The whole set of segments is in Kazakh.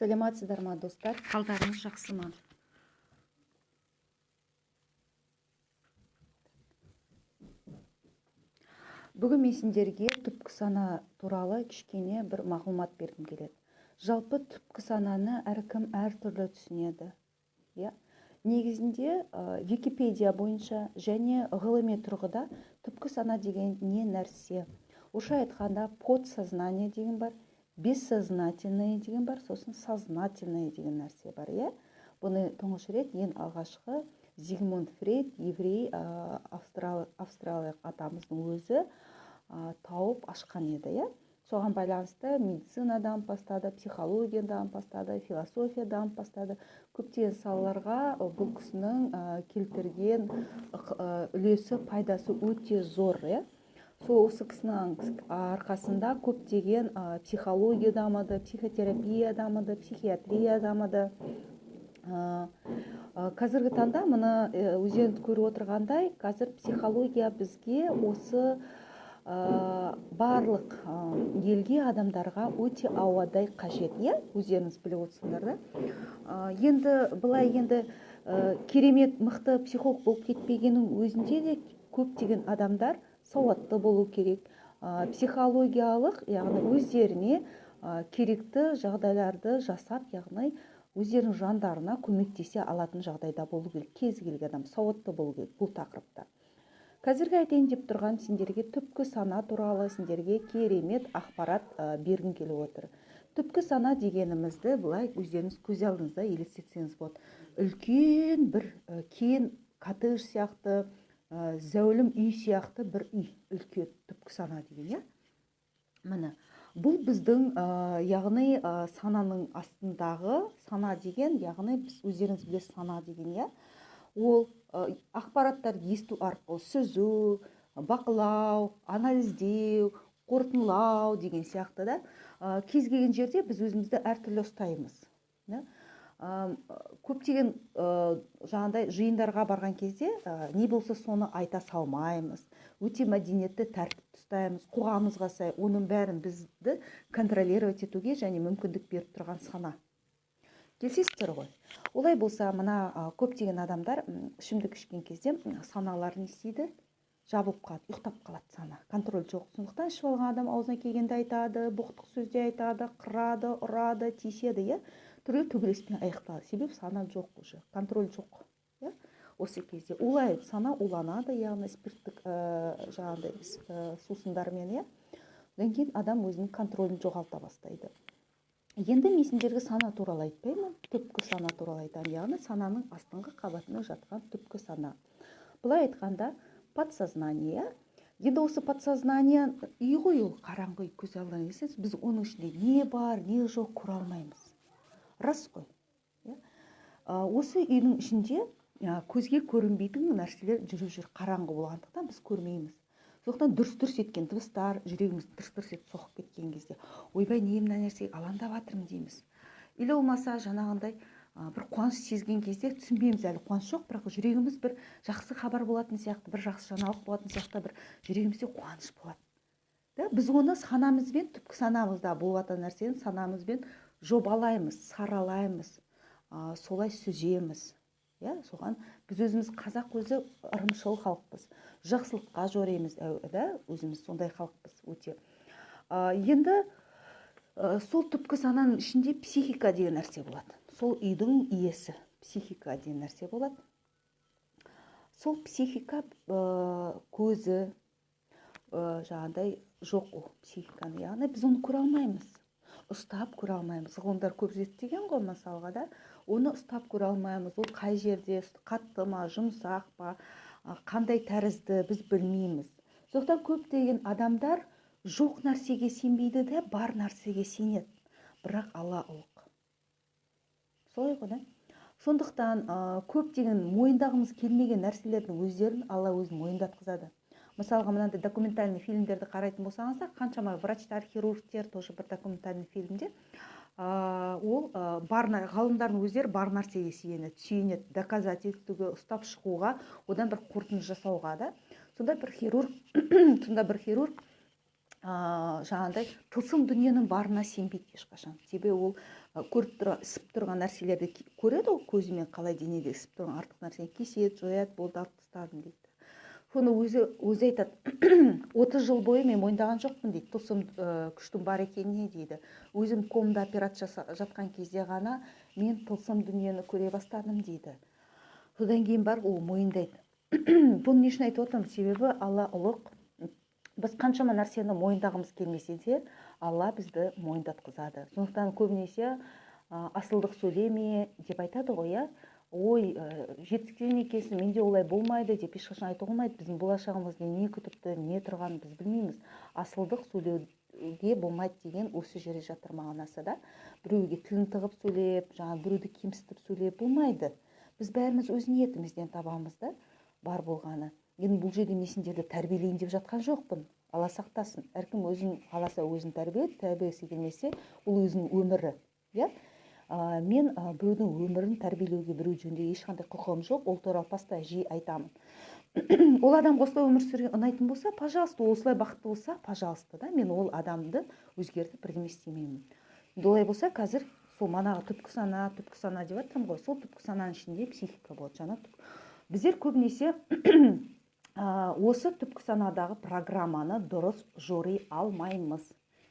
Сәлеметсіздер ма, достар? Қалдарыңыз жақсы ма? Бүгін мен сендерге түпкі сана туралы кішкене бір мағлұмат бергім келеді. Жалпы түпкі сананы әркім әртүрлі түсінеді. Иә? Негізінде Википедия бойынша және ғылыми тұрғыда түпкі сана деген не нәрсе? Орысша айтқанда, подсознание деген бар, бессознательное деген бар, сосын сознательное деген нәрсе бар, иә? Бұны тұңғыш рет, ең алғашқы Зигмунд Фрейд, еврей, австралиялық атамыздың өзі тауып ашқан еді, иә? Соған байланысты медицина дамып бастады, психология дамып бастады, философия дамып бастады. Көптеген салаларға бұл кісінің келтірген үлесі, пайдасы өте зор, иә? Сол осы кісінің арқасында көптеген психология дамыды, психотерапия дамыды, психиатрия дамыды. Қазіргі таңда мұны өздеріңіз көріп отырғандай, қазір психология бізге осы барлық елге, адамдарға өте ауадай қажет, иә? Өздеріңіз біліп отырсыңдар да. Енді былай, енді керемет мықты психолог болып кетпегеннің өзінде де көптеген адамдар сауатты болу керек, психологиялық, яғни өздеріне керекті жағдайларды жасап, яғни өздерінің жандарына көмектесе алатын жағдайда болу керек. Кез келген адам сауатты болу керек бұл тақырыпта. Қазіргі айтайын деп тұрған сендерге түпкі сана туралы сендерге керемет ақпарат бергім келіп отыр. Түпкі сана дегенімізді былай өздеріңіз көз алдыңызда елестетсеңіз болады. Үлкен бір кең коттедж сияқты, зәулім үй сияқты бір үй, үлкен түпкі сана деген, иә? Міне, бұл біздің, яғни сананың астындағы сана деген, яғни біз өздеріңіз білесіз, сана деген, иә? Ол ақпараттарды есту арқылы сүзу, бақылау, анализдеу, қорытындылау деген сияқты да. Кез келген жерде біз өзімізді әртүрлі ұстаймыз, да? Көптеген жаңағыдай жиындарға барған кезде не болса соны айта салмаймыз, өте мәдениетті, тәртіпті ұстаймыз қоғамымызға сай. Оның бәрін бізді контролировать етуге және мүмкіндік беріп тұрған сана. Келісесіздер ғой? Олай болса, мына көптеген адамдар ішімдік ішкен кезде саналары не істейді? Жабылып қалады, ұйықтап қалады, сана, контроль жоқ. Сондықтан ішіп алған адам аузына келгенді айтады, боқтық сөз де айтады, қырады, ұрады, тиіседі, иә, түрлі төбелеспен аяқталады. Себебі сана жоқ, уже контроль жоқ, иә? Осы кезде улайды сана, уланады, яғни спирттік жаңағыдай сусындармен, иә? Одан кейін адам өзінің контролін жоғалта бастайды. Енді мен сендерге сана туралы айтпаймын, түпкі сана туралы айтамын, яғни сананың астыңғы қабатында жатқан түпкі сана, былай айтқанда, подсознание. Енді осы подсознание үй ғой, ол қараңғы үй, көз алдына елестетіңіз. Біз оның ішінде не бар, не жоқ көре алмаймыз, рас қой, иә? Осы үйдің ішінде көзге көрінбейтін нәрселер жүріп жүр. Қараңғы болғандықтан біз көрмейміз. Сондықтан дүрс дүрс еткен дыбыстар жүрегіміз тырс тырс етіп соғып кеткен кезде, ойбай, не мына нәрсеге алаңдап жатырмын дейміз. Или болмаса жаңағындай бір қуаныш сезген кезде түсінбейміз, әлі қуаныш жоқ, бірақ жүрегіміз бір жақсы хабар болатын сияқты, бір жақсы жаңалық болатын сияқты, бір жүрегімізде қуаныш болады да. Біз оны санамызбен, түпкі санамызда болып жатқан нәрсені санамызбен жобалаймыз, саралаймыз, солай сүземіз, иә? Соған біз өзіміз, қазақ өзі ырымшыл халықпыз, жақсылыққа жоримыз да, өзіміз сондай халықпыз өте. Енді сол түпкі сананың ішінде психика деген нәрсе болады. Сол үйдің иесі психика деген нәрсе болады. Сол психика көзі жаңағыдай жоқ ол психиканы, яғни біз оны көре алмаймыз, ұстап көре алмаймыз. Ғылымдар көп зерттеген ғой, мысалға да, оны ұстап көре алмаймыз. Ол қай жерде, қатты ма, жұмсақ па, қандай тәрізді, біз білмейміз. Сондықтан көптеген адамдар жоқ нәрсеге сенбейді де, бар нәрсеге сенеді. Бірақ Алла ұлық, солай ғой да? Сондықтан көптеген мойындағымыз келмеген нәрселердің өздерін Алла өзі мойындатқызады. Мысалға, мынандай документальный фильмдерді қарайтын болсаңыздар, қаншама врачтар, хирургтер тоже бір документальный фильмде ол бар, ғалымдардың өздері бар нәрсеге сүйенеді, доказать етуге, ұстап шығуға, одан бір қорытынды жасауға да. Сонда бір хирург Жаңағындай тылсым дүниенің барына сенбейді ешқашан. Себебі ол көріп тұрған, ісіп тұрған нәрселерді көреді ғой көзімен, қалай денеде ісіп тұрған артық нәрсені кеседі, жояды, болды, алып тастадым дейді. Соны өзі айтады: 30 жыл бойы мен мойындаған жоқпын дейді тылсым күштің бар екеніне дейді. Өзім комда операция жатқан кезде ғана мен тылсым дүниені көре бастадым дейді. Содан кейін барып ол мойындайды. Бұны не үшін айтып отырмын? Себебі Алла ұлық. Біз қаншама нәрсені мойындағымыз келмесе де, Алла бізді мойындатқызады. Сондықтан көбінесе асылдық сөйлеме деп айтады ғой, иә. Ой, жетістіктен екенсің, менде олай болмайды деп ешқашан айтуға болмайды. Біздің болашағымызда не күтіпті, не тұрғанын біз білмейміз. Асылдық сөйлеуге болмайды деген осы жерде жатыр мағынасы да. Біреуге тілін тығып сөйлеп, жаңағы біреуді кемсітіп сөйлеп болмайды. Біз бәріміз өз ниетімізден табамыз да бар болғаны. Енді бұл жерде мен сендерді тәрбиелейін деп жатқан жоқпын, Алла сақтасын. Әркім өзін қаласа, өзін тәрбиелейді, тәрбиелегісі келмесе, ол өзінің өмірі, иә. Мен біреудің өмірін тәрбиелеуге, біреу жөнінде ешқандай құқығым жоқ. Ол туралы постоянно жиі айтамын. Ол адамға осылай өмір сүрген ұнайтын болса, пожалуйста, ол осылай бақытты болса, пожалуйста да. Мен ол адамды өзгертіп бірдеме істемеймін. Енді олай болса, қазір сол манағы түпкі сана, түпкі сана деп жатырмын ғой, сол түпкі сананың ішінде психика болады. Жаңа біздер көбінесе осы түпкі санадағы программаны дұрыс жори алмаймыз.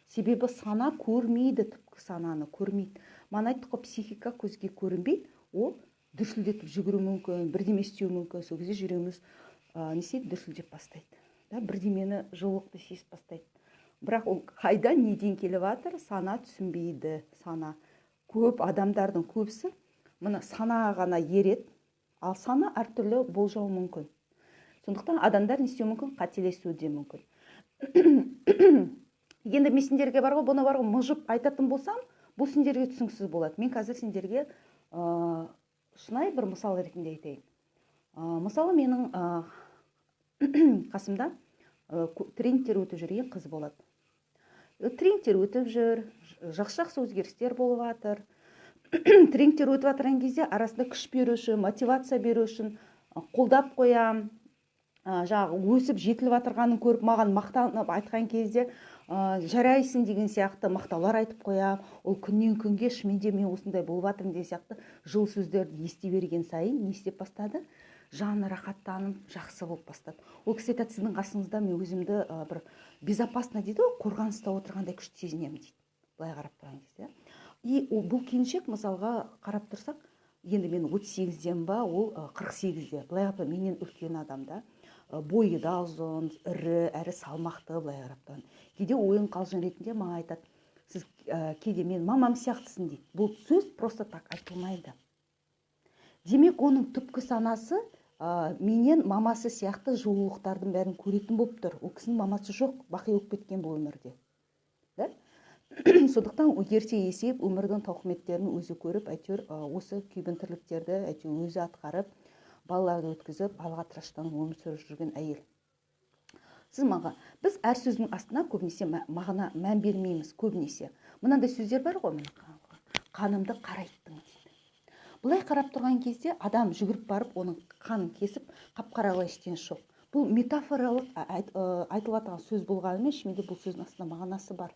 Себебі сана көрмейді, түпкі сананы көрмейді. Мана айттық қой, психика көзге көрінбейді. Ол дүрсілдетіп жүгіруі мүмкін, бірдеме істеуі мүмкін. Сол кезде жүрегіміз не істейді? Дүрсілдеп бастайды да, бірдемені, жылулықты сезіп бастайды. Бірақ ол қайда, неден келіп жатыр, сана түсінбейді. Сана, көп адамдардың көбісі мына санаға ғана ереді. Ал сана әртүрлі болжауы мүмкін. Сондықтан адамдар не істеуі мүмкін? Қателесуі де мүмкін. Енді мен сендерге бар ғой, бұны бар ғой, мыжып айтатын болсам, бұл сендерге түсініксіз болады. Мен қазір сендерге шынайы бір мысал ретінде айтайын. Мысалы, менің қасымда тренингтер өтіп жүрген қыз болады. Тренингтер өтіп жүр, жақсы жақсы өзгерістер болып жатыр. Тренингтер өтіп жатырған кезде арасында күш беру үшін, мотивация беру үшін қолдап қоямын. Жаңағы өсіп жетіліп жатырғанын көріп, маған мақтанып айтқан кезде, жарайсың деген сияқты мақтаулар айтып қоямын. Ол күннен күнге шынымен де мен осындай болып жатырмын деген сияқты жылы сөздерді ести берген сайын не істеп бастады? Жаны рахаттанып, жақсы болып бастады. Ол кісі айтады: «Сіздің қасыңызда мен өзімді бір безопасно дейді ғой, қорғаныста отырғандай күшті сезінемін», – дейді. Былай қарап тұрған кезде и бұл келіншек, мысалға қарап тұрсақ, енді мен 38-ден ба, ол 48-де, былай қарап менен үлкен адам да. Бойы да ұзын, ірі әрі салмақты. Былай қарап тұрған кейде ойын қалжың ретінде маған айтады: «Сіз кейде мен мамам сияқтысың», – дейді. Бұл сөз просто так айтылмайды. Демек, оның түпкі санасы менен мамасы сияқты жылулықтардың бәрін көретін болып тұр. Ол кісінің мамасы жоқ, бақи болып кеткен бұл өмірде да. Сондықтан ерте есейіп, өмірдің тауқыметтерін өзі көріп, әйтеуір осы күйбең тірліктерді әйтеуір өзі атқарып, балаларды өткізіп, алға тыраштанып өмір сүріп жүрген әйел. Сіз маған, біз әр сөздің астына көбінесе мағына, мән бермейміз. Көбінесе мынандай сөздер бар ғой, міне, «қанымды қарайттың» дейді. Былай қарап тұрған кезде адам жүгіріп барып оның қанын кесіп, қап қара ештеңесі жоқ. Бұл метафоралық айтылып жатқан сөз болғанымен, шынымен де бұл сөздің астында мағынасы бар.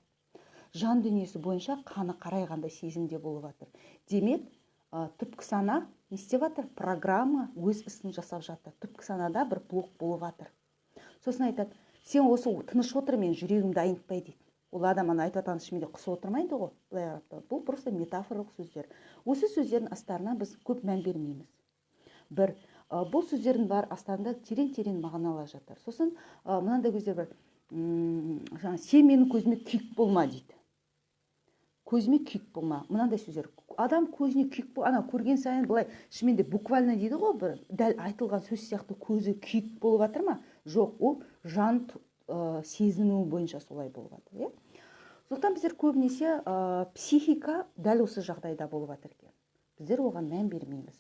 Жан дүниесі бойынша қаны қарайғандай сезімде болып жатыр. Демек, түпкі сана не істеп жатыр? Программа өз ісін жасап жатыр. Түпкі санада бір блок болып жатыр. Сосын айтады: «Сен осы тыныш отыр, мен жүрегімді айнытпай», – дейді. Ол адам ана айтып жатқан шынымен де құсып отырмайды ғой. Былай қарап, бұл просто метафоралық сөздер. Осы сөздердің астарына біз көп мән бермейміз. Бір бұл сөздердің бар астарында терең терең мағыналар жатыр. Сосын мынандай сөздер бар, жаңа «сен менің көзіме күйік болма» дейді. «Көзіме күйік болма», мынандай сөздер. Адам көзіне күйік, ана көрген сайын былай шынымен де буквально дейді ғой, бір дәл айтылған сөз сияқты көзі күйік болып жатыр ма? Жоқ, ол жан сезіну бойынша солай болып жатыр, иә. Сондықтан біздер көбінесе психика дәл осы жағдайда болып жатыр екен, біздер оған мән бермейміз.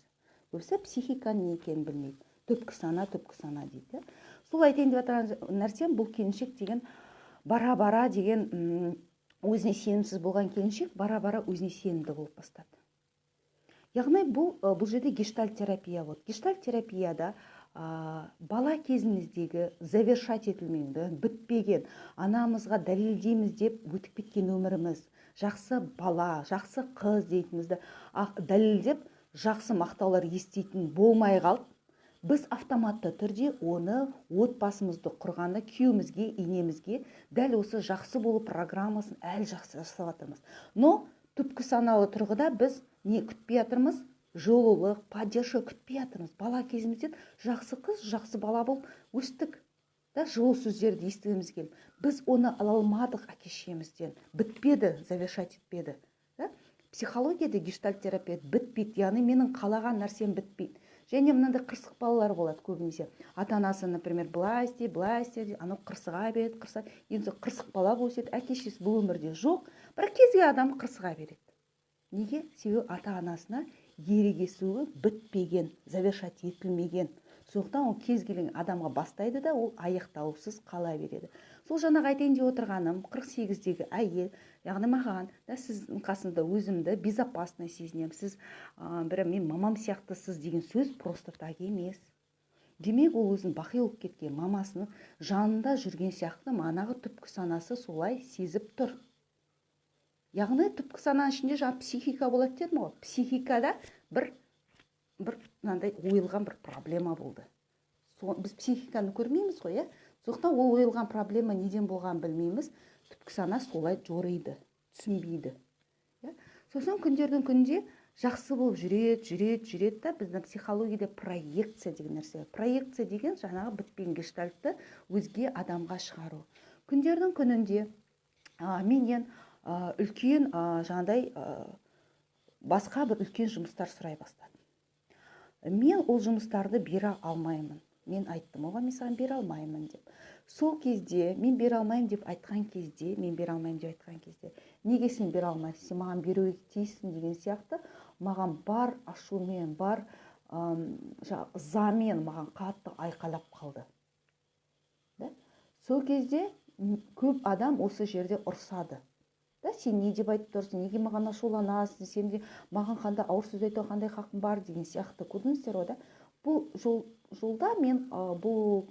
Көбісі психиканың не екенін білмейді. Түпкі сана, түпкі сана дейді. Сол айтайын деп жатқан нәрсем, бұл келіншек деген бара бара деген өзіне сенімсіз болған келіншек бара бара өзіне сенімді болып бастады. Яғни бұл жерде гештальт терапия болады. Гештальт терапияда Бала кезіміздегі завершать етілмеген, бітпеген, анамызға дәлелдейміз деп өтіп кеткен өміріміз, жақсы бала, жақсы қыз дейтінімізді дәлелдеп, жақсы мақтаулар еститін болмай қалды. Біз автоматты түрде оны отбасымызды құрғанда күйеуімізге, енемізге дәл осы жақсы болу программасын әлі жақсы жасап жатырмыз. Но түпкі саналы тұрғыда біз не күтпей жатырмыз? Жылулық, поддержка күтпей жатырмыз. Бала кезімізден жақсы қыз, жақсы бала болып өстік да, жылы сөздерді естігіміз келіп, біз оны ала алмадық әке шешемізден, бітпеді, завершать етпеді да? Психологияда, гештальт терапия бітпейді, яғни менің қалаған нәрсем бітпейді. Және мынандай қырсық балалар болады көбінесе. Ата анасы, например, былай істе, былай істе, анау қырсыға береді, қырса, енді қырсық бала болып өседі. Әке шешесі бұл өмірде жоқ, бірақ кез келген адам қырсыға береді. Неге? Себебі ата анасына ерегесуі бітпеген, завершать етілмеген. Сондықтан ол кез келген адамға бастайды да, ол аяқталусыз қала береді. Сол жаңағы айтайын деп отырғаным, 48-дегі әйел, яғни маған да, сіздің қасында өзімді безопасно сезінемін, сіз бір мен мамам сияқтысыз деген сөз просто так емес. Демек, ол өзін бақи болып кеткен мамасының жанында жүрген сияқты, манағы түпкі санасы солай сезіп тұр. Яғни түпкі сананың ішінде жаңа психика болады дедім ғой. Психикада бір мынандай ойылған бір проблема болды. Біз психиканы көрмейміз ғой, иә. Сондықтан ол ойылған проблема неден болғанын білмейміз. Түпкі сана солай жориды, түсінбейді, иә. Сосын күндердің күнінде жақсы болып жүреді, жүреді, жүреді да. Біздің психологияда проекция деген нәрсе бар. Проекция деген жаңағы бітпеген гештальтты өзге адамға шығару. Күндердің күнінде менен үлкен жаңағыдай басқа бір үлкен жұмыстар сұрай бастады. Мен ол жұмыстарды бере алмаймын. Мен айттым оған, мен саған бере алмаймын деп. Сол кезде мен бере алмаймын деп айтқан кезде, мен бере алмаймын деп айтқан кезде, неге сен бере алмайсың, сен маған беруге тиіссің деген сияқты, маған бар ашумен, бар ызамен маған қатты айқайлап қалды да. Сол кезде көп адам осы жерде ұрсады да: сен не деп айтып тұрсың, неге маған ашуланасың, сен де маған қандай ауыр сөз айтуға қандай хақың бар деген сияқты. Көрдіңіздер ғой да. Бұл жолда мен бұл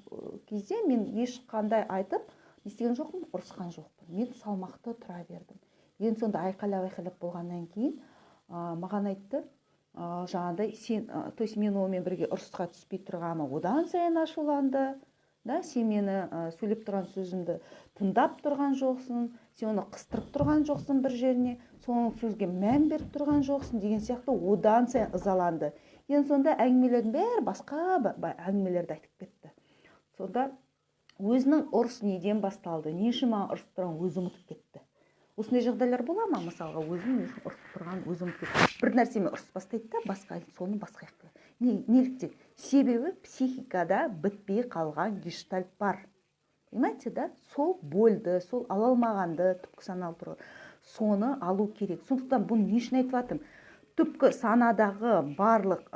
кезде мен ешқандай айтып не істеген жоқпын, ұрысқан жоқпын, мен салмақты тұра бердім. Енді сонда айқайлап айқайлап болғаннан кейін маған айтты жаңағыдай сен, то есть мен онымен бірге ұрысқа түспей тұрғаныма одан сайын ашуланды да. Сен мені сөйлеп тұрған сөзімді тыңдап тұрған жоқсың, сен оны қыстырып тұрған жоқсың бір жеріне, соның сөзге мән беріп тұрған жоқсың деген сияқты, одан сайын ызаланды. Енді сонда әңгімелердің бәрі басқа әңгімелерді айтып кетті. Сонда өзінің ұрыс неден басталды, не үшін маған ұрысып тұрғанын өзі ұмытып кетті. Осындай жағдайлар бола ма? Мысалға, өзінің не үшін ұрысып тұрғанын өзі ұмытып кетті. Бір нәрсемен ұрысып бастайды да, басқа, соны басқа жаққа. Неліктен? Себебі психикада бітпей қалған гештальт бар, понимаете да? Сол больді, сол ала алмағанды, түпкі саналы тұрғы соны алу керек. Сондықтан бұны не үшін айтып жатырмын? Түпкі санадағы барлық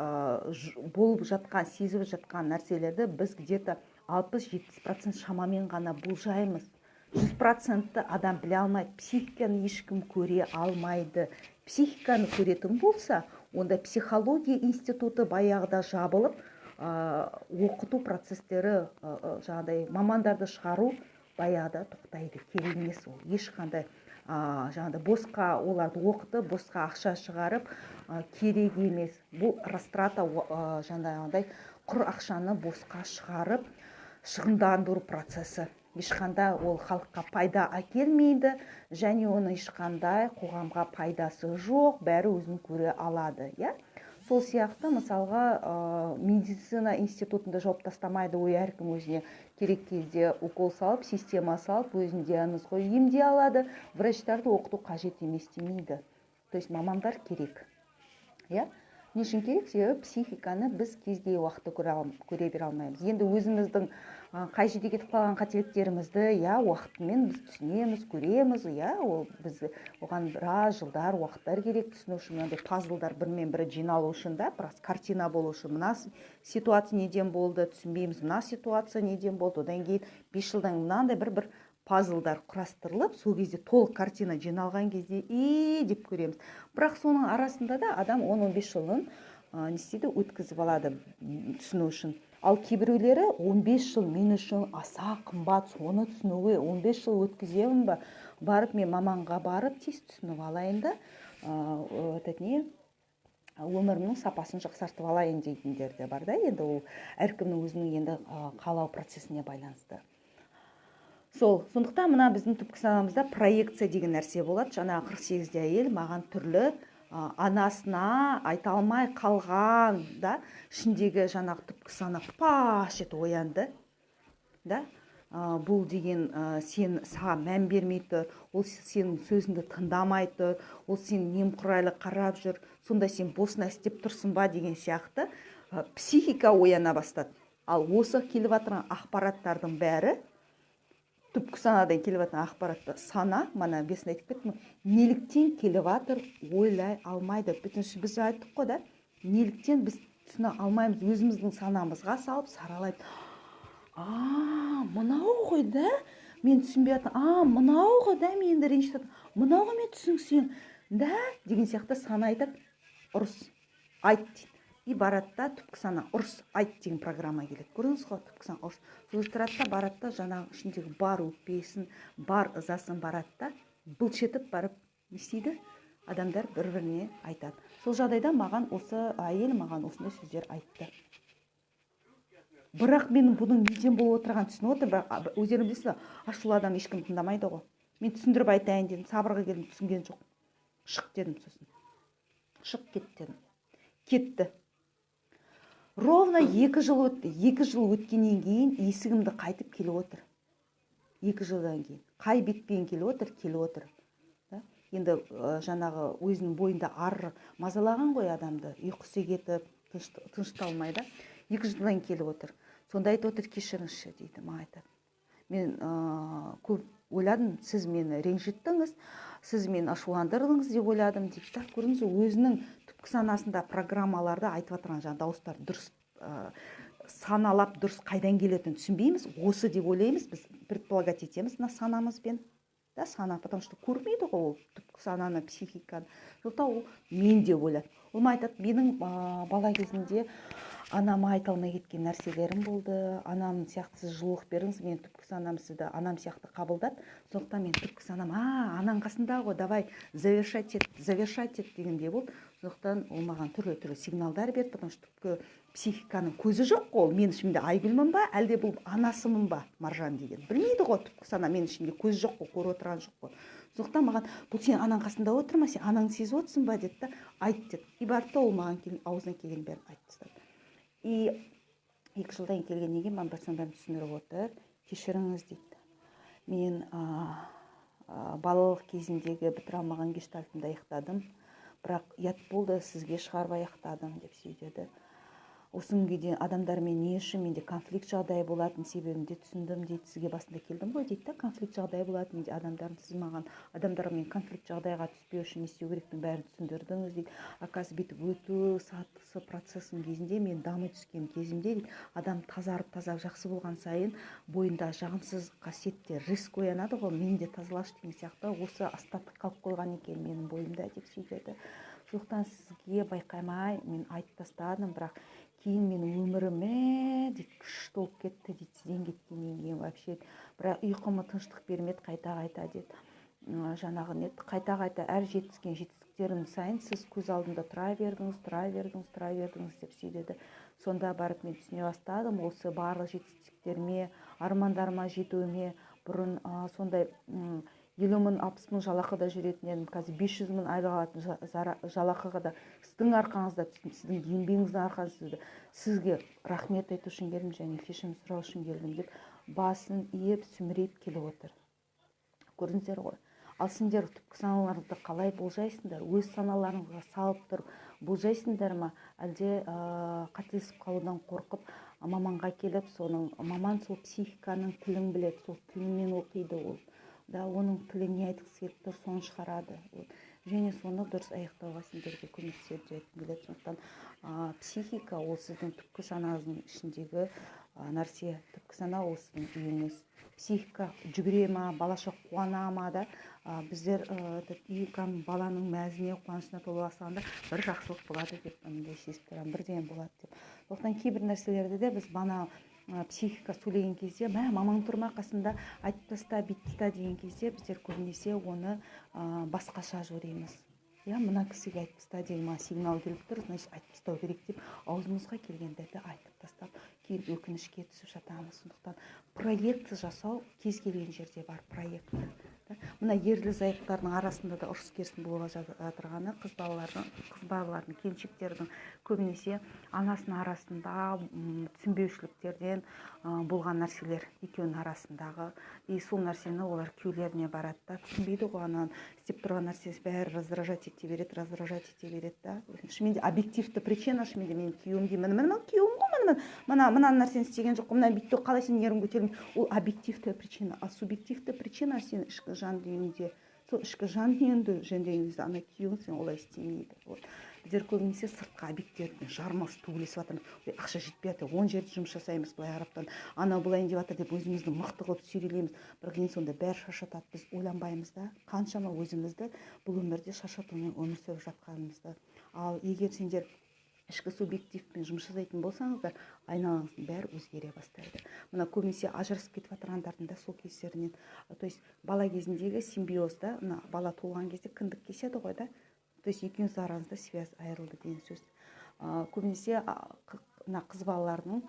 болып жатқан, сезіп жатқан нәрселерді біз где то 60-70% шамамен ғана болжаймыз. 100%-ті адам біле алмайды. Психиканы ешкім көре алмайды. Психиканы көретін болса, онда психология институты баяғыда жабылып, оқыту процестері, жаңағыдай мамандарды шығару баяғыда тоқтайды. Керек емес ол ешқандай, жаңағыдай босқа оларды оқытып, босқа ақша шығарып, керек емес. Бұл растрата, жаңағыдай құр ақшаны босқа шығарып, шығындандыру процесі. Ешқандай ол халыққа пайда әкелмейді және оның ешқандай қоғамға пайдасы жоқ, бәрі өзін көре алады, иә. Сол сияқты, мысалға, медицина институтында жауып тастамайды ой, әркім өзіне керек кезде укол салып, система салып, өзін диагноз қойып емдей алады, врачтарды оқыту қажет емес демейді. То есть мамандар керек, иә. Не үшін керек? Себебі психиканы біз кез келген уақытта көре бере алмаймыз. Енді өзіміздің қай жерде кетіп қалған қателіктерімізді, иә, уақытымен біз түсінеміз, көреміз, иә. Ол біз оған біраз жылдар, уақыттар керек түсіну үшін, мынандай пазлдар бірімен бірі жиналу үшін да, біраз картина болу үшін. Мына ситуация неден болды, түсінбейміз, мына ситуация неден болды, одан кейін 5 жылдан мынандай бір пазлдар құрастырылып, сол кезде толық картина жиналған кезде и деп көреміз. Бірақ соның арасында да адам 10-15 жылын не істейді, өткізіп алады түсіну үшін. Ал кейбіреулері 15 жыл мен үшін аса қымбат, соны түсінуге 15 жыл өткіземін ба, барып мен маманға барып тез түсініп алайын да, этот не, өмірімнің сапасын жақсартып алайын дейтіндер де бар да. Енді ол әркімнің өзінің енді қалау процесіне байланысты сол. Сондықтан мына біздің түпкі санамызда проекция деген нәрсе болады. Жаңағы 48-де әйел маған түрлі анасына айта алмай қалған да, ішіндегі жаңағы түпкі сана паш етіп оянды да. Бұл деген сен, саған мән бермей тұр, ол сенің сөзіңді тыңдамай тұр, ол сен немқұрайлы қарап жүр, сонда сен босына істеп тұрсың ба деген сияқты психика ояна бастады. Ал осы келіп жатырған ақпараттардың бәрі, түпкі санадан келіп жатқан ақпаратты сана, мана бесін айтып кеттім, неліктен келіп жатыр, ойлай алмайды. Бүтінші біз айттық қой да, неліктен біз түсіне алмаймыз, өзіміздің санамызға салып саралайды. А, мынау ғой да, мен түсінбей жатырмын, а мынау ғой да, мені ренжітіп жатыр, мынау ғой, мен түсінсең да деген сияқты. Сана айтады: «Ұрыс, айт», – дейді. И барады да, түпкі сана «ұрыс, айт» деген программа келеді, көрдіңіз ғой. Түпкі сана ұрыс, сол тұрады да, барады да, жаңағы ішіндегі бар өкпесін, бар ызасын барады да, былш етіп барып не істейді? Адамдар бір біріне айтады. Сол жағдайда маған осы әйел маған осындай сөздер айтты. Бірақ мен бұның неден болып отырғанын түсініп отырмын. Бірақ өздеріңіз білесіздер, ашулы адам ешкім тыңдамайды ғой. Мен түсіндіріп айтайын дедім, сабырға келдім, түсінген жоқ. «Шық», – дедім сосын, «шық, кет», – дедім. Кетті. Ровно 2 жыл өтті. 2 жыл өткеннен кейін есігімді қайтып келіп отыр. 2 жылдан кейін қай бетпен келіп отыр? Келіп отыр да? Енді жаңағы өзінің бойында ар мазалаған ғой адамды, ұйқысы кетіп, тынышталмай да, 2 жылдан келіп отыр. Сонда айтып отыр: «Кешіріңізші», – дейді. Маған айтады: «Мен көп ойладым, сіз мені ренжіттіңіз, сіз мені ашуландырдыңыз деп ойладым», – дейді да. Көрдіңіз бе, өзінің түпкі санасында программаларда айтып жатырған жаңағы дауыстар дұрыс саналап, дұрыс қайдан келетінін түсінбейміз. Осы деп ойлаймыз, біз предполагать етеміз мына санамызбен да. Сана, потому что көрмейді ғой ол түпкі сананы, психиканы. Сондықтан ол мен деп ойлады. Ол маған айтады: «Менің бала кезімде анама айта алмай кеткен нәрселерім болды. Анам сияқты сіз жылулық бердіңіз, менің түпкі санам сізді анам сияқты қабылдады. Сондықтан мен түпкі санам: а, анаң қасында ғой, давай завершать ет, завершать ет дегендей болды. Сондықтан ол маған түрлі түрлі сигналдар берді, потому что түпкі психиканың көзі жоқ қой. Ол мен ішімде Айгүлмін ба, әлде бұл анасымын ба, Маржан деген білмейді ғой. Түпкі сана менің ішімде көзі жоқ қой, көріп отырған жоқ қой. Сондықтан маған: бұл сен анаң қасында отыр ма, сен анаңды сезіп отырсың ба, деді да, айт деді. И барды да, ол маған аузына келгеннің бәрін айтып тастады. И 2 жылдан келгеннен кейін маған бір бәрін түсіндіріп отыр. «Кешіріңіз, – дейді, – мен балалық кезімдегі бітіре алмаған гештальтымды аяқтадым, бірақ ұят болды, сізге шығарып аяқтадым», – деп сөйледі. «Осы күнге дейін адамдармен не үшін менде конфликт жағдайы болатын себебін де түсіндім», – дейді. «Сізге басында келдім ғой», – дейді да, «конфликт жағдайы болатын менде адамдардың. Сіз маған адамдармен конфликт жағдайға түспеу үшін не істеу керектігін бәрін түсіндірдіңіз», – дейді. «Оказывается, бүйтіп өту сатысы процесінің кезінде мен дами түскен кезімде, – дейді, – адам тазарып, тазарып, жақсы болған сайын бойында жағымсыз қасиеттер резко оянады ғой, мен де тазалашы деген сияқты, осы остаток қалып қойған екен менің бойымда», – деп сөйледі. «Сондықтан сізге байқамай мен айтып тастадым, бірақ кейін менің өмірім, мә, – дейді, – күшті болып кетті, – дейді, – сізден кеткеннен кейін вообще. Бірақ ұйқыма тыныштық бермеді қайта қайта, – деді. Жаңағы не, қайта қайта әр жетіскен жетістіктерім сайын сіз көз алдымда тұра бердіңіз, тұра бердіңіз, тұра бердіңіз», – деп сөйледі. «Сонда барып мен түсіне бастадым, осы барлық жетістіктеріме, армандарыма жетуіме бұрын сондай 50 мың, 60 мың жалақыда жүретін едім, қазір 500 мың айлық алатын жалақыға да сіздің арқаңызда түстім, сіздің еңбегіңіздің арқасында. Сізге рахмет айту үшін келдім және кешірім сұрау үшін келдім», – деп басын иіп, сүмірейіп келіп отыр. Көрдіңіздер ғой. Ал сендер түпкі саналарыңызды қалай болжайсыңдар? Өз саналарыңызға салып тұрып болжайсыңдар ма, әлде қателесіп қалудан қорқып, маманға келіп, соның маман сол психиканың тілін біледі, сол тілімен оқиды ол да, оның тілі не айтқысы келіп тұр, соны шығарады. Вот. Және соны дұрыс аяқтауға сендерге көмектеседі деп айтқым келеді. Сондықтан психика ол сіздің түпкі санаңыздың ішіндегі нәрсе. Түпкі сана ол сіздің үйіңіз. Психика жүгіре ма, балаша қуана ма да, біздер үй баланың мәзіне, қуанышына тола бастағанда бір жақсылық болады деп андай сезіп тұрамын, бірдеңе болады деп. Сондықтан кейбір нәрселерді де біз бана психика сөйлеген кезде, мә, мамаң тұр ма қасында, айтып таста, бүйтіп таста деген кезде, біздер көбінесе оны басқаша жоримыз. Иә, мына кісіге айтып таста деген маған сигнал келіп тұр, значит, айтып тастау керек деп аузымызға келгендерді айтып тастап, кейін өкінішке түсіп жатамыз. Сондықтан проект жасау кез келген жерде бар проект. Мына ерлі зайыптылардың арасында да ұрыс керіс болып жатырғаны қыз балалардың, келіншектердің көбінесе анасының арасында түсінбеушіліктерден болған нәрселер екеуінің арасындағы. И сол нәрсені олар күйеулеріне барады да, түсінбейді ғой. Ананың істеп тұрған нәрсесі бәрі раздражать ете береді, раздражать ете береді да. Шынымен де объективті причина, шынымен де менің күйеуім деймін, міне, міне, күйеуім ғой, міне, мына нәрсені істеген жоқ қой, мына бүйтті, қалай сен нервің көтерілмей? Ол объективті причина. Ал субъективті причина сенің ішкі жан дүниеңде. Сол ішкі жан дүниеңді жөндеген кезде ана күйеуің сен олай істемейді. Вот біздер көбінесе сыртқы объекттермен жармасып, төбелесіп жатырмыз. Ой, ақша жетпей жатыр, 10 жерде жұмыс жасаймыз, былай қараптан анау былайын деп жатыр деп өзімізді мықты қылып сүйрелейміз. Бірақ ең соңында бәрі шаршатады. Біз ойланбаймыз да, қаншама өзімізді бұл өмірде шаршатумен өмір сүріп жатқанымызды. Ал егер сендер ішкі субъективпен жұмыс жасайтын болсаңыздар, айналаңыздың бәрі өзгере бастайды. Мына көбінесе ажырасып кетіп жатырғандардың да сол кесірінен, то есть бала кезіндегі симбиоз да. Мына бала туылған кезде кіндік кеседі ғой да, то есть екеуіңіздің араңызда связь айырылды деген сөз. Көбінесе мына қыз балалардың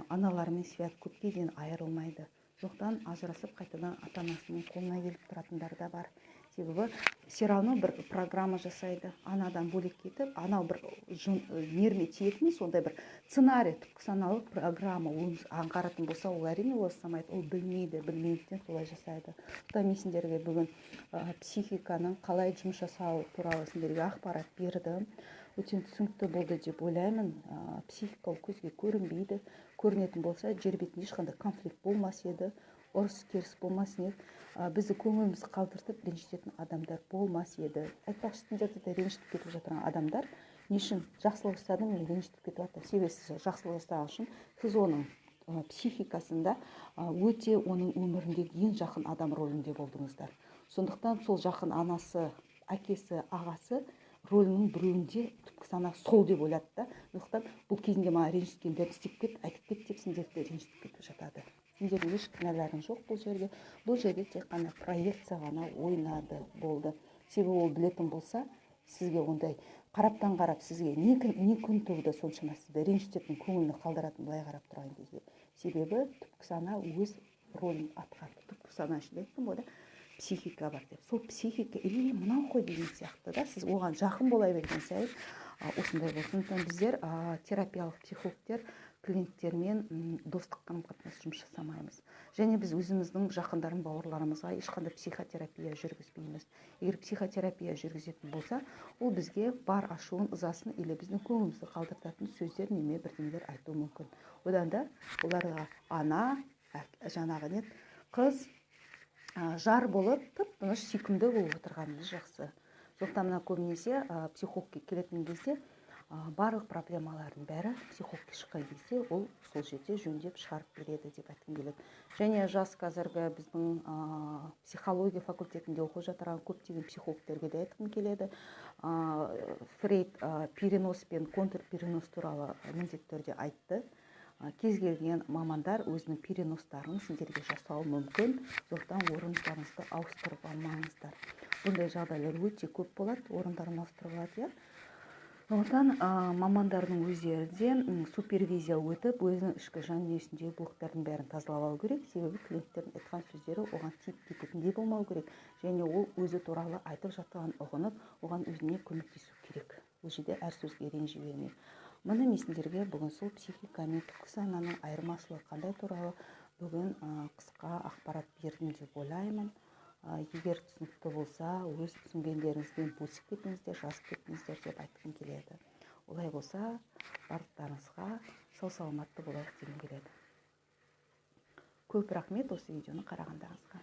аналарымен связь көпке дейін айырылмайды. Сондықтан ажырасып, қайтадан ата анасының қолына келіп тұратындар да бар. Себебі все равно бір программа жасайды анадан бөлек кетіп, анау бір нервіне тиетін сондай бір сценарий, түпкі саналық программа. Оны аңғаратын болса, ол әрине олай жасамайды. Ол білмейді, білмегендіктен солай жасайды. Сондықтан мен сендерге бүгін психиканың қалай жұмыс жасауы туралы сендерге ақпарат бердім. Өте түсінікті болды деп ойлаймын. Психика ол көзге көрінбейді. Көрінетін болса, жер бетінде ешқандай конфликт болмас еді, ұрыс керіс болмас еді, бізді көңілімізді қалдыртып ренжітетін адамдар болмас еді. Айтпақшы, сендерді де ренжітіп кетіп жатырған адамдар не үшін? Жақсылық жасадым, мені ренжітіп кетіп жатыр. Себебі сіз жақсылық жасаған үшін сіз оның психикасында өте оның өміріндегі ең жақын адам рөлінде болдыңыздар. Сондықтан сол жақын анасы, әкесі, ағасы рөлінің біреуінде түпкі сана сол деп ойлады да. Сондықтан бұл кезінде маған ренжіткендерді істеп кет, айтып кет деп сендерді ренжітіп кетіп жатады. Сендердің еш кінәларың жоқ бұл жерде. Бұл жерде тек қана проекция ғана ойнады, болды. Себебі ол білетін болса, сізге ондай қараптан қарап сізге не күн туды соншама сізді ренжітетін, көңілini қалдыратын былай қарап тұрған кезде? Себебі түпкі сана өз рөлін атқарды. Түпкі сана ішінде айттым ғой да, психика бар деп. Сол психика или мынау ғой деген сияқты да. Сіз оған жақын бола берген сайын осындай болды. Сондықтан біздер, терапиялық психологтер, клиенттермен достық қарым қатынас жұмыс жасамаймыз және біз өзіміздің жақындарым, бауырларымызға ешқандай психотерапия жүргізбейміз. Егер психотерапия жүргізетін болса, ол бізге бар ашуын, ызасын или біздің көңілімізді қалдыртатын сөздер неме бірдеңелер айтуы мүмкін. Одан да оларға ана, жаңағы не, қыз, жар болып, тып тыныш, сүйкімді болып отырғанымыз жақсы. Сондықтан мына көбінесе психологке келетін кезде барлық проблемалардың бәрі психологке шыққан кезде ол сол жерде жөндеп шығарып береді деп айтқым келеді. Және жас қазіргі біздің психология факультетінде оқып жатырған көптеген психологтерге де айтқым келеді: Фрейд перенос пен контрперенос туралы міндетті түрде айтты. Кез келген мамандар өзінің переностарын сендерге жасауы мүмкін. Сондықтан орындарыңызды ауыстырып алмаңыздар. Бұндай жағдайлар өте көп болады, орындарын ауыстырып алады, иә. Сондықтан мамандардың өздері де супервизия өтіп, өзінің ішкі жан дүниесіндегі блоктардың бәрін тазалап алу керек. Себебі клиенттердің айтқан сөздері оған тиіп кететіндей болмау керек және ол өзі туралы айтып жатқанын ұғынып, оған өзіне көмектесу керек. Ол жерде әр сөзге ренжи бермей. Міне, мен сендерге бүгін сол психика мен түпкі сананың айырмашылығы қандай туралы бүгін қысқа ақпарат бердім деп ойлаймын. Егер түсінікті болса, өз түсінгендеріңізбен бөлісіп кетіңіздер, жазып кетіңіздер деп айтқым келеді. Олай болса, барлықтарыңызға сау саламатты болайық дегім келеді. Көп рахмет осы видеоны қарағандарыңызға.